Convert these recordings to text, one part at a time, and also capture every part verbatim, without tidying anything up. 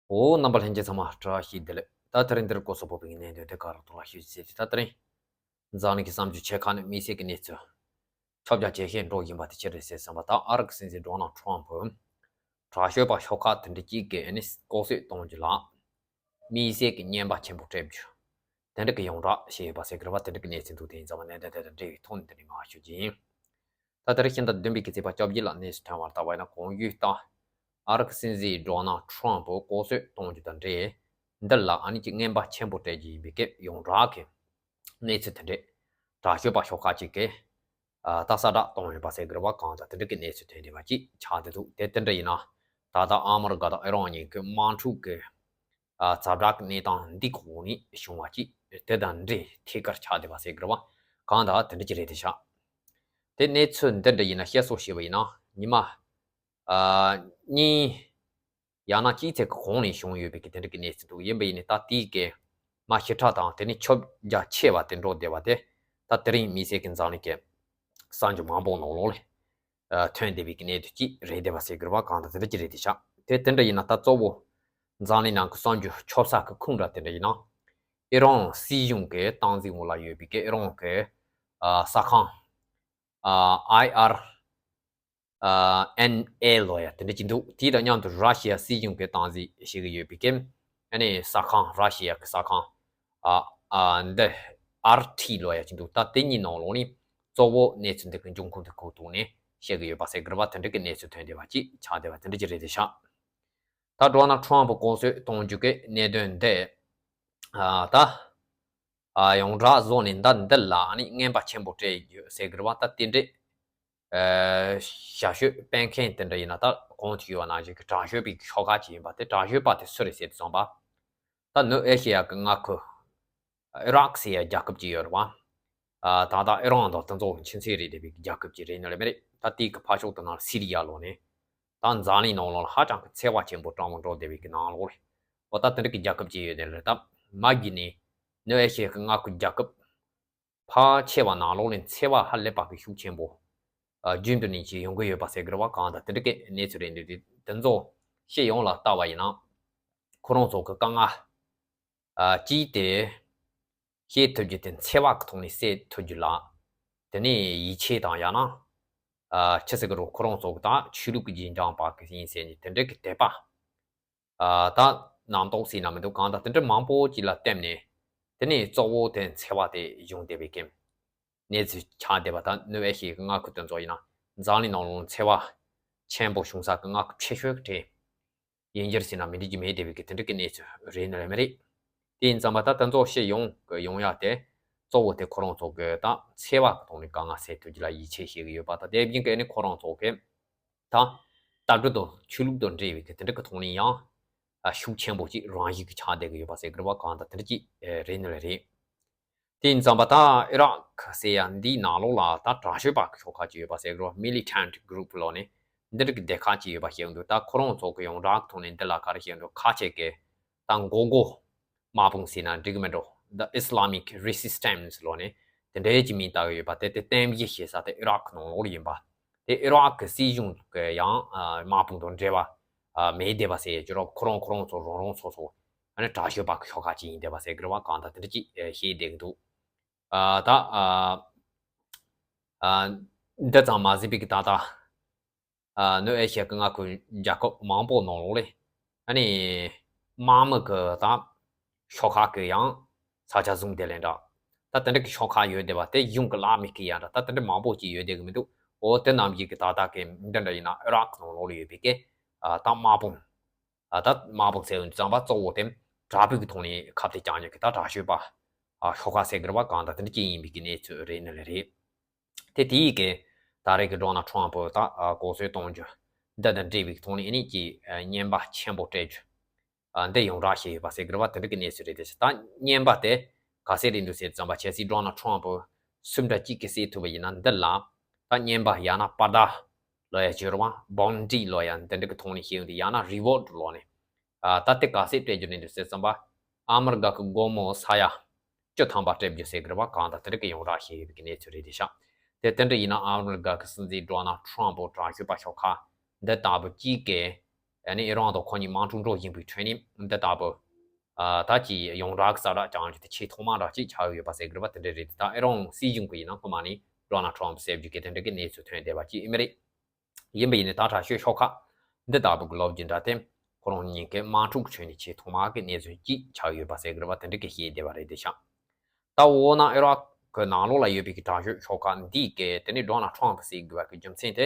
འོ། རྣམ་པ་ལྷན་རྒྱས་ཚང་མ་བཀྲ་ཤིས་བདེ་ལེགས། ད་དེ་རིང་འདིར་སྐོར་སོགས་ཕོག་པའི་གནད་དོན་དེ་ག་རང་ཐོག་ལ་ཞུ་ཅེས། ད་དེ་རིང་འཛམ་གླིང་གི་བསམ་ཚུལ་ཆེ་ཁག་ནི་དམིགས་བསལ་གྱི་གནས་ཚུལ་ཁྱབ་རྒྱ་ཇེ་ཆེར་འགྲོ་བཞིན་པ་དེ་ཅི་རེད་ཟེར་བསམ་པ། ད་ཨ་རི་གི་སྲིད་འཛིན་ཌོ་ནལ་ཊམ་ཕུ་དྲག་སྤྱོད་པ་ཤོག་ཁག་དེ་འདྲ་གཅིག་གིས་ནི་ལྐོག་གསོད་གཏོང་རྒྱུ་ལ་དམིགས་བསལ་གྱི་རྔན་པ་ཆེན་པོ་སྤྲད་རྒྱུ་དེ་འདྲ་གི་ཡོངས་གྲགས་བྱས་ཡོད་པ་ཟེར་གྱི་རེད་བ། དེ་འདྲ་གི་གནས་ཚུལ་འདུག་དེ་ཡིན་ཙང་མ་གནད་དོན་དེ་དང་འབྲེལ་བའི་ཐོག་ནས་དེ་འདྲ་མར་ཞུ་རྒྱུ་ཡིན། ད་དེ་རིང་ཕྱི་ཟླ་བདུན་པའི་གི་ཚེས་པ་བཅོ་བརྒྱད་ལ་གནས་ཚུལ་ཐོན་པར་བལྟས་པ་ཡིན་ན། གོང་ཞུས་ལྟར་ཨ་རི་གི་སྲིད་འཛིན་ཌོ་ནལ་ཊམ་ཕུ་ལྐོག་གསོད་གཏོང་རྒྱུ་དང་འབྲེལ་འདི་ལ་ཨ་ནི་གི་རྔན་པ་ཆེན་པོ་སྤྲད་རྒྱུ་ཡིན་པའི་སྐད་ཡོངས་གྲགས་ཀྱི་གནས་ཚུལ་དེ་འདྲས་དྲག་སྤྱོད་པ་ཤོག་ཁག་ཅིག་གིས་ཨ་ད་གསལ་བསྒྲགས་གཏོང་ཡོད་པ་ཟེར་གྱི་རེད་བ། གང་ལྟར་དེ་འདྲ་གི་གནས་ཚུལ་ཐོན་བསྡད་པ་ཅིག་ཆགས་བསྡད་འདུག་དེ་དེ་འདྲ་ཡིན་ན་ད་ལྟ་ཨ་མི་རི་ཀ་དང་ཨི་རན་གཉིས་ཀྱི་དམག་འཁྲུག་གི་ཨ་ཛ་དྲག་གི་གནས་སྟངས་འདི་གོང་ནས་བྱུང་བ་ཅིག་དེ་དང་འབྲེལ་ཐད་ཀར་ཆགས་བསྡད་པ་ཟེར་གྱི་རེད་བ། གང་ལྟར་དེ་འདྲ་ཅིག་རེད་དེ་ཤག་དེ་གནས་ཚུལ་འདི་འདྲ་ཡིན་ན་བཤད་སྲོལ་བྱས་པ་ཡིན་ན་ཉི་མ་ཨ་གཉིས་ཡང་ན་གཅིག་ཙམ་གི་གོང་ནས་བྱུང་ཡོད་པའི་གི་དེ་འདྲ་གི་གནས་ཚུལ་འདུག་ཡིན་པ་ཡིན་ནའི་ད་དེའི་གི་མ་ཞེ་དྲག་དང་དེ་ནི་ཁྱབ་རྒྱ་ཆེ་བ་དེ་འགྲོ་བསྡད་པ་དེ་ད་དེ་རིང་དམིགས་བསལ་གྱི་འཛམ་གླིང་གི་གསར་འགྱུར་མང་པོ་ནང་ལོགས་ལ་ཨ་ཐོན་བསྡད་པའི་གི་གནད་དོན་ཅིག་རེད་བསྡད་པ་ཟེར་གྱི་རེད་བ། གང་ལྟར་དེ་འདྲ་ཅིག་རེད་དེ་ཤག་དེ་དེ་འདྲ་ཡིན་ན་ད་གཙོ་བོ་འཛམ་གླིང་ནང་གི་གསར་འགྱུར་ཁྱབ་ས་གི་ཁུངས་འདྲ་དེ་འདྲ་ཡིན་ན་ཨི་རན་སྲིད་གཞུང་གི་སྟངས་འཛིན་འོག་ལ་ཡོད་པའི་གི་ཨི་རན་གི་ཨ་གསར་ཁང་ཨ་ཨའི་ཨར་ཨ་ཨེན་ཨེ་ལབ་ཡ་དེ་འདྲ་ཅིག་འདུག་དེ་དང་མཉམ་དུ་ར་ཤི་ཡ་སྲིད་གཞུང་གི་སྟངས་འཛིན་བྱེད་ཀྱི་ཡོད་པའི་གི་ཨ་ནི་གསར་ཁང་། ར་ཤི་ཡ་གི་གསར་ཁང་ཨ་ཨ་འདི་ཨར་ཊི་ལབ་ཡ་ཅིག་འདུག་ད་དེ་གཉིས་ནང་ལོགས་ནས་གཙོ་བོ་གནས་ཚུལ་འདི་གི་འབྱུང་ཁུངས་དེ་གོ་ཐོག་ནས་བཤད་ཀྱི་ཡོད་པ་ཟེར་གྱི་རེད་བ། དེ་འདྲ་གི་གནས་ཚུལ་ཐོན་བསྡད་པ་ཅིག་ཆགས་བསྡད་པ་དེ་འདྲ་ཅིག་རེད་དེ་ཤག་ད་ཌོ་ནལ་ཊམ་ཕུ་ལྐོག་གསོད་གཏོང་རྒྱུ་གི་གནད་དོན་འདི་ཨ་ད་ཨ་ཡོངས་གྲགས་བཟོ་ནས་ད་འདི་ལ་ཨ་ནི་རྔན་པ་ཆེན་པོ་སྤྲད་ཡོད་ཟེར་གྱི་རེད་བ། ད་དེ་འདྲའི་ཨ་ཞབས་ཞུ་སྤེལ་མཁན་དེ་འདྲ་ཡིན་ན་ད་གོང་དུ་ཞུས་པ་ནང་བཞིན་གྱི་དྲག་སྤྱོད་པའི་ཤོག་ཁག་ཅིག་ཡིན་པ་དེ། དྲག་སྤྱོད་པ་དེ་སུ་རེད་ཟེར་དུས་ཙམ་པ་ད་ནུབ་ཨེ་ཤེ་ཡ་གི་མངའ་ཁུལ་ཨི་རག་ཟེར་ཡ་རྒྱལ་ཁབ་ཅིག་ཡོད་རེད་བ། ཨ་ད་ལྟ་ཨི་རན་དང་དེ་ཚོ་ཁྱིམ་མཚེས་རེད་བསྡད་པའི་རྒྱལ་ཁབ་ཅིག་རེད་ནི་ལས་མ་རེད། ད་དེའི་གི་ཕར་ཕྱོགས་དེ་ནང་སི་རི་ཡ་ལོགས་ནས་ད་འཛམ་གླིང་ནང་ལོགས་ལ་ཧ་ཅང་གི་འཚེ་བ་ཆེན་པོ་དྲག་མོ་འགྲོ་བསྡད་པའི་གི་ནང་ལོགས་རེད། འོ་ད་དེ་འདྲ་གི་རྒྱལ་ཁབ་ཅིག་ཡོད་ནི་རེད། ད་མ་གཞི་ནས་ནུབ་ཨེ་ཤི་ཡའི་གི་མངའ་ཁུལ་རྒྱལ་ཁབ་ཕལ་ཆེ་བ་ནང་ལོགས་ནས་འཚེ་བ་ཧ་ལས་པ་གི་ཤུགས་ཆེན་པོ་ཨ་རྒྱུན་དུ་ནས་ཅིག་ཡོང་གི་ཡོད་པ་ཟེར་གི་རེད་བ། གང་ལྟར་དེ་འདྲ་གི་གནས་ཚུལ་རེད་འདུག་དེ་དེ་ཚོ་སྤྱི་ཡོངས་ལ་ལྟ་བ་ཡིན་ན་ཁོ་རང་ཚོ་གི་དཀའ་ངལ་ཨ་གཅིག་དེ་བཤད་ཐུབ་རྒྱུ་དེ་འཚེ་བ་གི་ཐོག་ནས་སེལ་ཐུབ་རྒྱུ་ལ། དེ་ནས་ཡིད་ཆེས་དང་ཡང་ན་ཨ་ཆི་ཟེར་གི་རེད། ཁོ་རང་ཚོ་གི་ད་ཆོས་ལུགས་ཀྱི་རྗེས་འབྲང་པ་གི་ཡིན་ཟེར་ནས་དེ་འདྲ་གི་དད་པ་ཨ་ད་རྣམ་རྟོག་ཟེར་ན་མི་འདུག་གང་ལྟར་དེ་འདྲ་མང་པོ་ཅིག་ལ་བརྟེན་ནས་དེ་ནས་གཙོ་བོ་དེ་འཚེ་བ་དེ་བྱུང་བསྡད་པའི་གི་གནས་ཚུལ་ཆགས་བསྡད་པ། ད་ནུབ་ཨེ་ཤི་ཡའི་མངའ་ཁུལ་དེ་ཚོ་ཡིན་ན་འཛམ་གླིང་ནང་ལོགས་འཚེ་བ་ཆེན་པོ་བྱུང་ས་གི་མངའ་ཁུལ་ཆེ་ཤོས་ཀྱི་གྲས་ཡིན་རྒྱུ་རེད་ཟེར་ན་མི་འགྲིག་རྒྱུ་མེད་བསྡད་པའི་གི་དེ་འདྲ་གི་གནས་ཚུལ་རེད་ནི་ལས་མ་རེད། དེ་ཡིན་ཙང་མ་ད་དེ་ཚོ་སྤྱི་ཡོངས་ཀྱི་ཡོང་ཡ་དེ་གཙོ་བོ་དེ་ཁོ་རང་ཚོ་གི་ད་འཚེ་བ་གི་ཐོག་ནས་དཀའ་ངལ་སེལ་ཐུབ་རྒྱུ་ལ་ཡིད་ཆེས་བྱེད་ཀྱི་ཡོད་པ་དང་། དེ་བཞིན་གི་ཨ་ནི་ཁོ་རང་ཚོ་གི་ད་ལྟ་གྲུབ་དང་ཆོས་ལུགས་དང་འབྲེལ་བའི་གི་དེ་འདྲ་གི་ཐོག་ནས་ཡང་ཨ་ཤུགས་ཆེན་པོ་ཅིག་རང་བཞིན་གྱི་ཆགས་བསྡད་ཀྱི་ཡོད་པ་ཟེར་གི་རེད་བ། གང་ལྟར་དེ་འདྲ་ཅིག་ཨེ་རེད་ནི་ལས་རེད། དེ་ཡིན་ཙང་མ་ད་ཨི་རག་ཟེར་ཡ་འདིའི་ནང་ལོགས་ལ་ད་དྲག་སྤྱོད་པ་གི་ཤོག་ཁག་ཅིག་ཡོད་པ་ཟེར་གི་རེད་བ། Militant Group ལབ་ནས་འདི་འདྲ་གི་སྡེ་ཁག་ཅིག་ཡོད་པ་ཤེས་ཀྱི་འདུག་ད་ཁོ་རང་ཚོ་གི་ཡོངས་གྲགས་ཐོག་ནས་འདི་ལ་ག་རེ་ཤེས་ཀྱི་འདུག་ཁ་ཆེ་གི་ད་མགོ་སྒོ་དམག་དཔུང་ཟེར་ན་འགྲིག་གི་མེད་འགྲོ། The Islamic Resistance ལབ་ནས་དེ་འདྲའི་ཅིག་མིང་བཏགས་ཀྱི་ཡོད་པ། དེ་དེ་རྟེན་གཞི་བྱེད་ས་དེ་ཨི་རག་གི་ནང་ལོགས་ལ་ཡིན་པ། དེ་ཨི་རག་གི་སྲིད་གཞུང་གི་ཡང་ཨ་དམག་དཔུང་དང་འབྲེལ་བ་ཨ་མེད་བསྡད་པ་ཟེར་ཡས་ཀྱི་རོགས། ཁོ་རང་ཁོ་རང་ཚོ་རང་རང་སོ་སོ་ཨ་ནི་དྲག་སྤྱོད་པ་གི་ཤོག་ཁག་ཅིག་ཡིན་བསྡད་པ་ཟེར་གི་རེད་བ། གང་ལྟར་དེ་འདྲ་ཅིག་ཨ་བཤད་བསྡད་ཀྱི་འདུག་ཨ་ད་ཨ་ཨ་འདི་ཙམ་མ་ཟད་པའི་གི་ད་ལྟ་ཨ་ནུབ་ཨེ་ཤི་ཡ་གི་མངའ་ཁུལ་རྒྱལ་ཁབ་མང་པོ་ནང་ལོགས་ལ་ཨ་ནི་དམག་མི་གི་ད་ཤོག་ཁག་གི་ཡང་ས་ཆ་བཟུང་བསྡད་ལེ་འདྲ། ད་དེ་འདྲ་གི་ཤོག་ཁག་ཡོད་བསྡད་པ་དེ་གཞུང་གི་ལག་མི་ཁེལ་ཡ་འདྲ། ད་དེ་འདྲ་མང་པོ་ཅིག་ཡོད་བསྡད་གི་མི་འདུག་འོ་དེ་རྣམས་ཀྱི་གི་ད་ལྟ་གི་འདི་འདྲ་ཡིན་ན་ཨི་རག་ནང་ལོགས་ལ་ཡོད་པའི་གི་ཨ་ད་དམག་དཔུང་ཨ་ད་དམག་དཔུང་ཟེར་ཡོང་དུས་ཙམ་པ་གཙོ་བོ་དེ་དྲག་པོའི་གི་ཐོག་ནས་ཁ་གཏད་བཅག་མཁན་གི་ད་དྲག་སྤྱོད་པ་ཨ་ཤོག་ཁག་ཟེར་གི་རེད་བ། གང་ལྟར་དེ་འདྲ་ཅིག་ཡིན་པའི་གི་གནས་ཚུལ་རེད་ནི་ལས་རེད། དེ་དེའི་གི་ད་རེས་ཀྱི་ཌོ་ནལ་ཊམ་ཕུ་ད་ལྐོག་གསོད་གཏོང་རྒྱུ་འདི་དང་འབྲེལ་བའི་ཐོག་ནས་ཨ་ནི་ཀྱི་རྔན་པ་ཆེན་པོ་སྤྲད་རྒྱུ་ཨ་འདི་ཡོངས་གྲགས་བྱས་ཡོད་པ་ཟེར་གི་རེད་བ། དེ་འདྲ་གི་གནས་ཚུལ་རེད་དེ། ད་རྔན་པ་དེ་ག་ཚད་རེད་འདུག་ཟེར་ཙམ་པ་ཁྱེད་ཚོས་ཌོ་ནལ་ཊམ་ཕུ་སུམ་ཁྲ་གཅིག་གིས་བསད་ཐུབ་པ་ཡིན་ན་འདི་ལ་ད་རྔན་པ་ཡང་ན་པར་དར་ལོ་ཡ་བྱོས་རེད་བ། བོན་ཊི་ལོ་ཡ་འདི་འདྲ་གི་ཐོག་ནས་བཤད་ཡོང་དུས་ཡང་ན་རི་ཝར་ཌི་ལོ་ནས། ཨ་ད་དེ་ག་ཚད་སྤྲད་རྒྱུ་རེད་འདུག་ཟེར་ཙམ་པ་ཨ་མི་རི་ཀ་གི་སྒོར་མོ་ས་ཡ་བཅུ་ཐམ་པ་སྤྲད་རྒྱུ་ཟེར་གི་རེད་བ། གང་ལྟར་དེ་འདྲ་གི་ཡོངས་གྲགས་བྱས་ཡོད་པའི་གི་གནས་ཚུལ་རེད་དེ་ཤག་དེ་དེ་འདྲ་ཡིན་ན་ཨ་མི་རི་ཀ་གི་སྲིད་འཛིན་ཌོ་ནལ་ཊམ་ཕུ་དྲག་སྤྱོད་པ་ཤོག་ཁག་འདི་ལྟ་བུ་གཅིག་གིས་ ཨ་ནི་ཨི་རན་དང་ཁོ་གཉིས་དམག་འཁྲུག་འགྲོ་བཞིན་པའི་ཁྲོད་ནས་འདི་ལྟ་བུ་ཨ་ད་ཅི་ཡོངས་གྲགས་གསལ་བསྒྲགས་བྱུང་རྒྱུ་དེ་ཆེས་ཐོག་མ་འདྲ་ཅིག་ཆགས་ཡོད་པ་ཟེར་དགོས་རེད་པ། དེ་འདྲ་རེད། ད་ཨི་རན་སྲིད་གཞུང་གི་ཡིན་ན་སྔོན་མ་ནས་ཌོ་ནལ་ཊམ་ཟེར་རྒྱུ་གི་དེ་འདྲ་གི་གནས་ཚུལ་ཐོན་བསྡད་པ་ཅིག་ཡིན་པ་རེད། ཡིན་པ་ཡིན་ནའི་ད་དྲག་ཤོས་ཤོག་ཁག་འདི་ལྟ་བུ་གི་ལོ་རྒྱུས་འདྲ་དེ་ཁོ་རང་གཉིས་ཀའི་དམག་འཁྲུག་ཁྲོད་ནས་ཆེས་ཐོག་མ་གི་གནས་ཚུལ་ཅིག་ཆགས་ཡོད་པ་ཟེར་དགོས་རེད་པ། དེ་འདྲ་གི་བཤད་བསྡད་པ་རེད་དེ་ཤག་ད་འོ་ན་ཨི་རག་གི་ནང་ལོགས་ལ་ཡོད་པའི་གི་དྲག་ཤོས་ཤོག་ཁག་འདིས་གི་དེ་ནས་ཌོ་ནལ་ཊམ་ཟེར་དགོས་པ་གི་རྒྱུ་མཚན་དེ་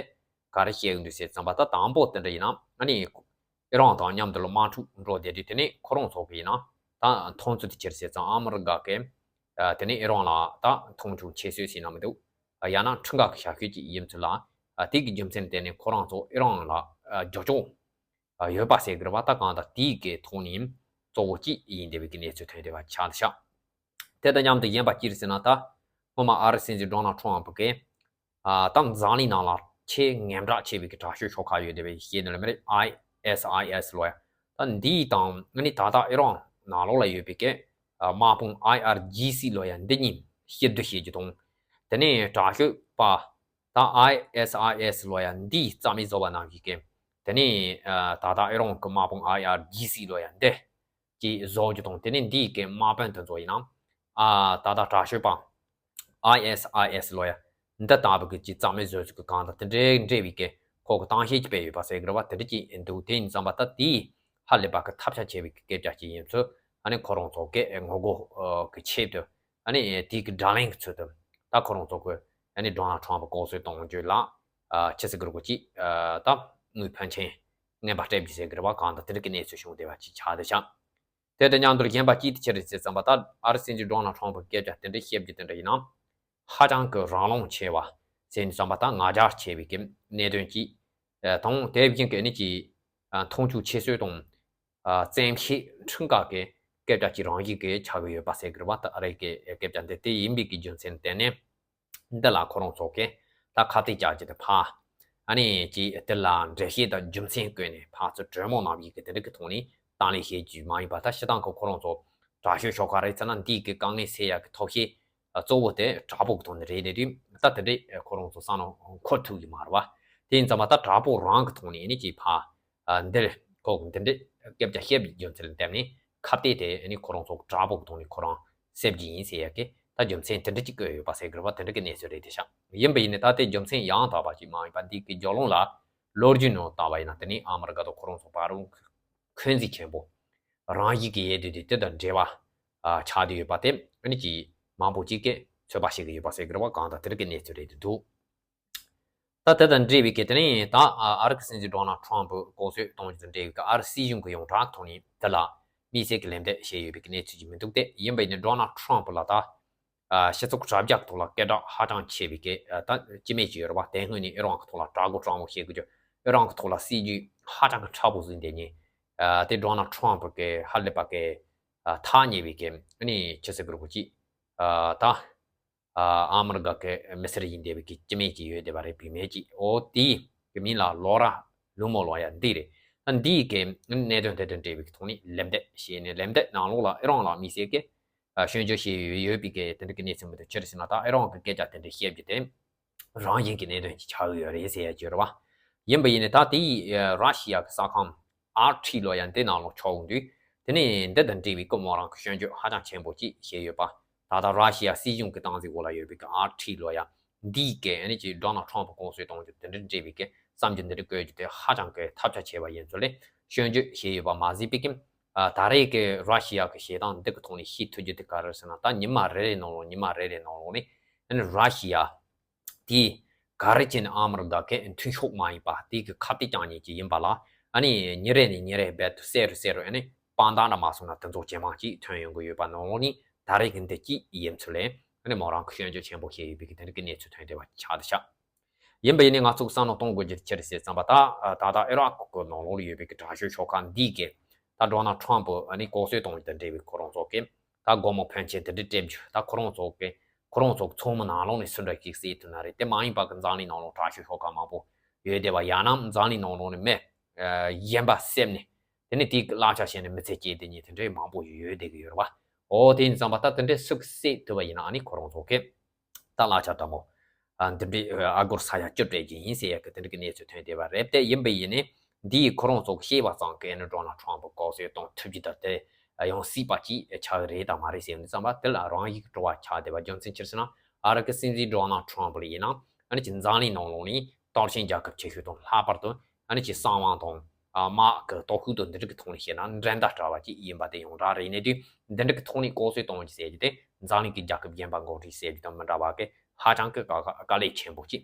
ག་རེ་བཤད་ཀྱི་འདུག་ཟེར་ཙམ་པ། ད་དང་པོ་དེ་འདྲ་ཡིན་ན་ཨ་ནི་ཨི་རན་དང་མཉམ་དུ་ལ་དམག་འཁྲུག་འགྲོ་བསྡད་དུས་དེ་ནས་ཁོ་རང་ཚོ་གི་ཡིན་ན་ད་མཐོང་ཚུལ་དེ་ཅི་རེད་ཟེར་ཙང་ཨ་མི་རི་ཀ་གི་ཨ་དེ་ནས་ཨི་རན་ལ་ད་མཐོང་ཆུང་ཆེ་བཟོས་ཟེར་ན་མི་འདུག་ཨ་ཡང་ན་ཁྲིམས་འགལ་གྱི་བྱ་སྤྱོད་ཅིག་ཡིན་ཚུལ་ལ་ཨ་དེ་གི་རྒྱུ་མཚན་དེ་ནས་ཁོ་རང་ཚོ་ཨི་རན་ལ་ཨ་རྒྱབ་སྐྱོར་ཨ་ཡོད་པ་ཟེར་གི་རེད་པ། ད་གང་ལྟར་དེའི་གི་ཐོག་ནས་གཙོ་བོ་གཅིག་ཡིན་བསྡད་པའི་གི་གནས་ཚུལ་ཐོན་བསྡད་པ་ཆགས་འདུག་ཤག་དེ་དང་མཉམ་དུ་གཞན་པ་ཅི་རེད་ཟེར་ན་ད་སྔོན་མ་ཨ་རིའི་སྲིད་འཛིན་ཌོ་ནལ་ཊམ་གི་ཨ་ད་འཛམ་གླིང་ནང་ལ་ཆེས་ངན་བྲག་ཆེ་བའི་གི་དྲག་ཤོས་ཤོག་ཁག་ཡོད་བསྡད་པའི་ཤེས་ནི་ལ་མི་རེད། ཨའི་ཨེས་ཨའི་ཨེས་ལོ་ཡ། ད་འདིའི་དང་ཨ་ནི་ད་ལྟ་ཨི་རན་ནང་ལོགས་ལ་ཡོད་པའི་གི་ཨ་དམག་དཔུང་ཨའི་ཨར་ཇི་སི་ལོ་ཡ་འདི་གཉིས་གཤིབ་བསྡུར་བྱེད་རྒྱུ་དང་། དེ་ནས་དྲག་ཤོས་པ་ད་ཨའི་ཨེས་ཨའི་ཨེས་ལོ་ཡ་འདིས་རྩ་མེད་བཟོ་བ་ནང་བཞིན་གི་དེ་ནས་ཨ་ད་ལྟ་ཨི་རན་གི་དམག་དཔུང་ཨའི་ཨར་ཇི་སི་ལོ་ཡ་འདི་ཅིག་བཟོ་རྒྱུ་དང་། དེ་ནས་འདིའི་གི་དམག་དཔོན་དེ་ཚོ་ཡིན་ན་ཨ་ད་ལྟ་དྲག་ཤོས་པ་ཨའི་ཨེས་ཨའི་ཨེས་ལོ་ཡ་འདི་ལྟ་བུ་གི་ཅིག་རྩ་མེད་བཟོ་རྒྱུ་གི་གང་དང་དེ་འདྲའི་འབྲེལ་བའི་གི་ཁོ་གི་གཏམ་བཤད་ཅིག་སྤེལ་ཡོད་པ་ཟེར་གི་རེད་པ། དེ་འདྲ་ཅིག་འདུག་དེ་ཡིན་ཙམ་པ་ད་དེའི་ཧ་ལས་པ་གི་ཐབས་ཆག་ཆེ་བའི་གི་སྐད་ཆ་ཅིག་ཡིན་ཚུལ་ཨ་ནི་ཁོ་རང་ཚོ་གི་ངོ་རྒོལ་གི་ཆེད་དུ་ཨ་ནི་དེའི་གི་དགྲ་ལན་གི་ཚུལ་དུ་ད་ཁོ་རང་ཚོ་གི་ཨ་ནི་ཌོ་ནལ་ཊམ་ལྐོག་གསོད་གཏོང་རྒྱུ་ལ་ཨ་ཆི་ཟེར་གི་རེད་གོ་ཅིག་ཨ་ད་དངུལ་ཕོན་ཆེན་རྔན་པ་སྤྲད་རྒྱུ་ཟེར་གི་རེད་པ། གང་དང་དེ་འདྲ་གི་གནས་ཚུལ་བྱུང་བསྡད་པ་ཅིག་ཆགས་བསྡད་ཤག་དེ་དང་མཉམ་དུ་གཞན་པ་གཅིག་དེ་ཅི་རེད་ཟེར་ཙམ་པ་ད་ཨ་རིའི་སྲིད་འཛིན་ཌོ་ནལ་ཊམ་གི་སྐད་ཆ་དེ་འདྲ་བཤད་རྒྱུ་དེ་འདྲ་ཡིན་ན་ཧ་ཅང་གི་རང་དབང་ཆེ་བ་ཟེར་ནས་ཙམ་པ་ད་ང་རྒྱལ་ཆེ་བའི་གི་གནད་དོན་གཅིག་ཨ་དང་དེ་བཞིན་གི་ཨ་ནི་ཅིག་ཨ་མཐོང་ཆུང་ཆེ་བཟོས་དང་ཨ་བཙན་ཤེད་ཁྲིམས་འགལ་གི་སྐད་ཆ་ཅིག་རང་བཞིན་གི་ཆགས་ཀྱི་ཡོད་པ་ཟེར་གི་རེད་པ། ད་ཨ་རིའི་གི་སྐད་ཆ་འདི་དེ་ཡིན་པའི་གི་རྒྱུ་མཚན་དེ་ནས། འདི་ལ་ཁོ་རང་ཚོ་གིས་ད་ཁ་གཏད་བཅག་རྒྱུ་དེ་ཕར་ཨ་ནི་ཅིག་དེ་ལ་འགྲེལ་བཤད་དང་རྒྱུ་མཚན་བཀོད་ནས་ཕར་ཚུར་གྲོས་མོལ་གནང་བའི་གི་དེ་འདྲ་གི་ཐོག་ནས་དང་ལེན་བྱེད་རྒྱུ་མ་ཡིན་པ། ད་སྤྱིར་བཏང་གི་ཁོ་རང་ཚོ་དྲག་ཤོས་ཤོག་ཁག་རེད་ཟེར་ན་འདིའི་གི་དཀའ་ངལ་སེལ་ཡག་གི་ཐབས་ཤེས་གཙོ་བོ་དེ་དྲག་པོ་གི་ཐོག་ནས་རེད་ནས་དུས་ད་དེ་འདྲས་ཁོ་རང་ཚོ་བསམ་བློ་འཁོར་ཐུབ་ཀྱི་མ་རེད་བ། དེ་ཡིན་ཙང་མ་ད་དྲག་པོ་རང་གི་ཐོག་ནས་ཨ་ནི་ཅིག་ཕར་ཨ་འདིར་ཁོ་འདི་འདྲའི་སྐད་ཆ་བཤད་པའི་རྒྱུ་མཚན་ལ་བརྟེན་ནས་ཁ་གཏད་དེ་ཨ་ནི་ཁོ་རང་ཚོ་དྲག་པོ་གི་ཐོག་ནས་ཁོ་རང་སེལ་གྱི་ཡིན་ཟེར་ཡ་གི་ད་རྒྱུ་མཚན་དེ་འདྲ་ཅིག་བཀོད་ཡོད་པ་ཟེར་གི་རེད་བ། དེ་འདྲ་གི་གནས་ཚུལ་རེད་དེ་ཤག་ཡིན་པ་ཡིན་ནའི་ད་དེ་རྒྱུ་མཚན་ཡང་དག་པ་ཅིག་མ་ཡིན་པ་འདི་གི་རྒྱུ་ལོང་ལ་ལོ་རྒྱུས་ནང་བལྟས་པ་ཡིན་ན་དེ་ནི་ཨ་མི་རི་ཀ་དང་ཁོ་རང་ཚོ་བར་འཁོན་འཛིན་ཆེན་པོ་རང་བཞིན་གྱི་ཡལ་དུས་དེ་དེ་དང་འབྲེལ་བ་ཨ་ཆགས་བསྡད་ཡོད་པ་དེ་ཨ་ནི་ཅིག་མང་པོ་ཅིག་གིས་ཚོད་དཔག་བྱེད་ཀྱི་ཡོད་པ་ཟེར་གི་རེད་བ། གང་ལྟར་དེ་འདྲ་གི་གནས་ཚུལ་རེད་དེ་འདུག་ད་དེ་དང་འབྲེལ་བའི་གི་དེ་ནས་ད་ཨ་རི་གི་སྲིད་འཛིན་ཌོ་ནལ་ཊམ་ལྐོག་གསོད་གཏོང་རྒྱུ་དང་འབྲེལ་བའི་གི་ཨ་རི་སྲིད་གཞུང་གི་ཡོངས་གྲགས་ཐོག་ནས་དེ་ལ་དམིགས་བསལ་གྱི་ལན་འདེབས་བྱས་ཡོད་པའི་གི་གནས་ཚུལ་ཅིག་མི་འདུག་སྟེ། ཡིན་པ་ཡིན་ནའི་ཌོ་ནལ་ཊམ་ལ་ད་ཨ་སྤྱི་ཚོགས་དྲ་རྒྱ་ཐོག་ལ་སྐད་གྲགས་ཧ་ཅང་ཆེ་བའི་གི་ཨ་ད་སྤྱི་མི་ཅིག་ཡོད་རེད་བ། དེ་སྔོན་ནས་ཨི་རན་གི་ཐོག་ལ་དྲག་རྒོལ་དྲག་མོ་བྱེད་དགོས་རྒྱུ། ཨི་རན་གི་ཐོག་ལ་སྲིད་ཇུས་ཧ་ཅང་གི་ཁྲ་པོ་བཟོས་བསྡད་མཁན་ཨ་དེ་ཌོ་ནལ་ཊམ་གི་ཧ་ལས་པ་གི་ཨ་ཐག་ཉེ་བའི་གི་ཨ་ནི་ཅི་ཟེར་དགོས་རེད་གོ་ཅིག་ཨ་ད། ཨ་ཨ་མི་རི་ཀ་གི་མི་སེར་ཡིན་བསྡད་པའི་གི་སྤྱི་མི་ཅིག་ཡོད་བསྡད་པ་རེད། བུད་མེད་ཅིག་འོ་དེའི་གི་མིང་ལ་ལོ་ར་ལུ་མོ་ལོ་ཡ་འདི་རེད། ད་འདིའི་གི་གནད་དོན་དེ་དང་འབྲེལ་བའི་གི་ཐོག་ནས་ལན་འདེབས་བྱས་ནས་ལན་འདེབས་ནང་ལོགས་ལ་ཨི་རན་ལ་དམིགས་བསལ་གི་ཨ་སྐྱོན་བརྗོད་བྱས་ཡོད་པའི་གི་དེ་འདྲ་གི་གནས་ཚུལ་མི་འདུག་ཅི་རེད་ཟེར་ན་ད་ཨི་རན་གི་སྐད་ཆ་དེ་འདྲ་བཤད་རྒྱུ་དེ་རང་བཞིན་གི་གནད་དོན་ཅིག་ཆགས་ཡོད་རེད་ཟེར་ཡ་ཅིག་ཡོད་རེད་བ། ཡིན་པ་ཡིན་ནའི་ད་དེའི་ཨ་ར་ཤི་ཡ་གི་ས་ཁང་ཨར་ཊི་ལོ་ཡ་འདི་ནང་ལོགས་ཕྱོགས་འདུག་དེ་ནས་འདི་དང་འབྲེལ་བའི་སྐུ་མོ་རང་གི་སྐྱོན་བརྗོད་ཧ་ཅང་ཆེན་པོ་ཅིག་བྱས་ཡོད་པ། ད་ལྟ་ར་ཤི་ཡ་སྲིད་གཞུང་གི་སྟངས་འཛིན་འོག་ལ་ཡོད་པའི་གི་ཨར་ཊི་ལོ་ཡ་འདིས་གི་ཨ་ནི་ཅིག་ཌོ་ནལ་ཊམ་ལྐོག་གསོད་གཏོང་རྒྱུ་དེ་འདྲ་འབྲེལ་བའི་གི་བསམ་རྒྱུ་འདི་འདྲ་བཀོད་རྒྱུ་དེ་ཧ་ཅང་གི་ཐབས་ཆག་ཆེ་བ་ཡིན་ཚུལ་ལས་སྐྱོན་བརྗོད་བྱས་ཡོད་པ་མ་ཟད་པའི་གི་ཨ་ད་རེས་ཀྱི་ར་ཤི་ཡ་གི་བྱེད་སྟངས་འདི་གི་ཐོག་ནས་ཤེས་ཐུབ་རྒྱུ་དེ་ག་རེ་ཟེར་ན་ད་ཉི་མ་རེ་རེ་ནང་ལོགས་ཉི་མ་རེ་རེ་ནང་ལོགས་ནས་ཨ་ནི་ར་ཤི་ཡ་དེས་ག་རེ་བྱས་ནས་ཨ་མི་རི་ཀ་གི་མཐུན་ཕྱོགས་མ་ཡིན་པ་དེ་གི་ཁ་གཏད་བཅག་མཁན་ཅིག་ཡིན་པ་ལ་ཨ་ནི་ཉིན་རེ་ནས་ཉིན་རེ་རྦད་དེ་གསལ་རུ་གསལ་རུ་ཨ་ནི་དཔང་རྟགས་འདྲ་མ་སོང་ན་དེ་ཚོ་ཇེ་མང་ཅིག་ཐོན་ཡོང་གི་ཡོད་པ་ནང་ལོགས་ནས་ད་རེས་ཀྱི་འདི་གཅིག་ཡིན་ཚུལ་ལས་ཨ་ནི་མོ་རང་གི་སྐྱོན་བརྗོད་ཆེན་པོ་བྱས་ཡོད་པའི་གི་དེ་འདྲ་གི་གནས་ཚུལ་ཐོན་བསྡད་པ་ཆགས་བསྡད་ཤག་ཡིན་པ་ཡིན་ནའི་ང་ཚོ་བསམ་བློ་གཏོང་དགོས་རྒྱུ་ཅི་རེད་ཟེར་བསམ་པ་ད་ད་ལྟ་ཨི་རག་གི་ནང་ལོགས་ལ་ཡོད་པའི་གི་དྲག་ཤོས་ཤོག་ཁག་འདིས་གི་ད་ཌོ་ནལ་ཊམ་ཕུ་ཨ་ནི་ལྐོག་གསོད་གཏོང་རྒྱུ་དང་འབྲེལ་བའི་ཁོ་རང་ཚོ་གི་ད་སྒོར་མོ་ཕོན་ཆེན་དེ་འདྲ་སྤྲད་རྒྱུ། ད་ཁོ་རང་ཚོ་གི་ཁོ་རང་ཚོ་གི་ཚོགས་མི་ནང་ལོགས་ནས་སུ་འདྲ་ཞིག་གསོད་ཐུབ་ན་རེད། དེ་མ་ཡིན་པ་གི་འཛམ་གླིང་ནང་ལོགས་དྲག་ཤོས་ཤོག་ཁག་མང་པོ་ཡོད་བསྡད་པ། ཡང་ན་འཛམ་གླིང་ནང་ལོགས་ནས་མི་ཨ་གཞན་པ་བསད་ནས་དེ་ནས་དེའི་གི་གླ་ཆ་བྱས་ནས་མི་ཚེ་སྐྱེལ་བསྡད་མཁན་དེ་འདྲའི་མང་པོ་ཡོད་བསྡད་གི་ཡོད་རེད་བ། འོ་དེ་ཡིན་ཙང་པ་ད་དེ་འདྲའི་སུ་གི་བསད་ཐུབ་པ་ཡིན་ན་ཨ་ནི་ཁོ་རང་ཚོ་གི་ད་གླ་ཆ་འདྲ་མོ་ཨ་འདི་འདྲའི་ཨ་སྒོར་ས་ཡ་བཅུ་སྤྲད་ཀྱི་ཡིན་ཟེར་ཡ་གི་དེ་འདྲ་གི་གནས་ཚུལ་ཐོན་བསྡད་པ་རེད། དེ་ཡིན་པ་ཡིན་ནའི་ འདིས་ཁོ་རང་ཚོ་གི་ཤེས་པ་ཙམ་གྱིས་ཨ་ནི་ཌོ་ནལ་ཊམ་ཕུ་ལྐོག་གསོད་གཏོང་ཐུབ་ཀྱི་ད་དེ་ཡང་སྲིད་པ་ཅིག་ཆགས་ཀྱི་རེད་དམ་མ་རེད་ཟེར་ནས་བསམ་པ་དེ་ལ་རང་ཡིག་དྲི་བ་ཆགས་བསྡད་པ་རྒྱུ་མཚན་ཅི་ཟེར་ན། ཨ་རི་གི་སྲིད་འཛིན་ཌོ་ནལ་ཊམ་ཕུ་ལ་ཡིན་ན་ཨ་ནི་ཅིག་འཛམ་གླིང་ནང་ལོགས་ནས་དར་ཞིང་རྒྱལ་ཁབ་ཆེ་ཤོས་དང་ལྷག་པར་དུ་ཨ་ནི་ཅིག་གསང་བ་དང་། ཨ། དམག་གི་སྟོབས་ཤུགས་དང་འདི་འདྲ་གི་ཐོག་ནས་བཤད་ན་འགྲན་ཟླ་བྲལ་བ་ཅིག་ཡིན་པ་དེ་ཡོངས་གྲགས་རེད། ཡིན་ནའི་དུས་འདི་འདྲ་གི་ཐོག་ནས་ལྐོག་གསོད་གཏོང་རྒྱུ་ཟེར་རྒྱུ་དེ་འཛམ་གླིང་གི་རྒྱལ་ཁབ་གཞན་པ་འགོ་ཁྲིད་ཟེར་རྒྱུ་དང་མི་འདྲ་བ་གི་ཧ་ཅང་གི་དཀའ་དཀའ་ལས་ཆེན་པོ་ཅིག་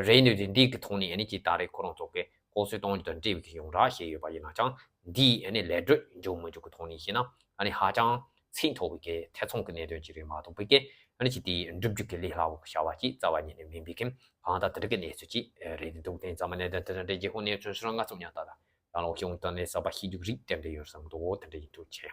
རེད། ཡིན་ནའི་དུས་འདི་གི་ཐོག་ནས་ཨ་ནི་ཅིག་ད་རེས་ཁོ་རང་ཚོ་གི་ལྐོག་གསོད་གཏོང་རྒྱུ་དང་འབྲེལ་བའི་གི་ཡོངས་གྲགས་བཤད་ཡོད་པ་ཡིན་ན་ཅང་འདིའི་ཨ་ནི་ལས་འགྲོས་འཇུག་མི་འཇུག་གི་ཐོག་ནས་བཤད་ན་ཨ་ནི་ཧ་ཅང་ཚད་མཐོ་བའི་གི་ཐེ་ཚོམ་གི་གནད་དོན་ཅིག་རེད་མ་གཏོགས་པའི་གི་ཨ་ནི་ཅིག་དེའི་འགྲུབ་རྒྱུ་གི་ལས་སླ་བོ་གི་བྱ་བ་ཅིག་རྩ་བ་ཉིད་ནས་མིན་པའི་གི་གང་ལྟར་དེ་འདྲ་གི་གནས་ཚུལ་ཅིག་རེད་འདུག་དེ་ཙམ་མ་ནས་དེ་འདྲ་འདྲ་རྒྱལ་ཁོངས་གནས་ཚུལ་སོགས་ང་ཚོ་ཉག་ཏག་ཏག་ཡང་ལོག་ཤོང་དོན་ནས་གསར་པ་ཤེས་རྒྱུ་རིགས་དེ་འདྲ་ཡོད་བསམ་འདུག་དེ་འདྲ་ཡིན་འདུག་ཆེ།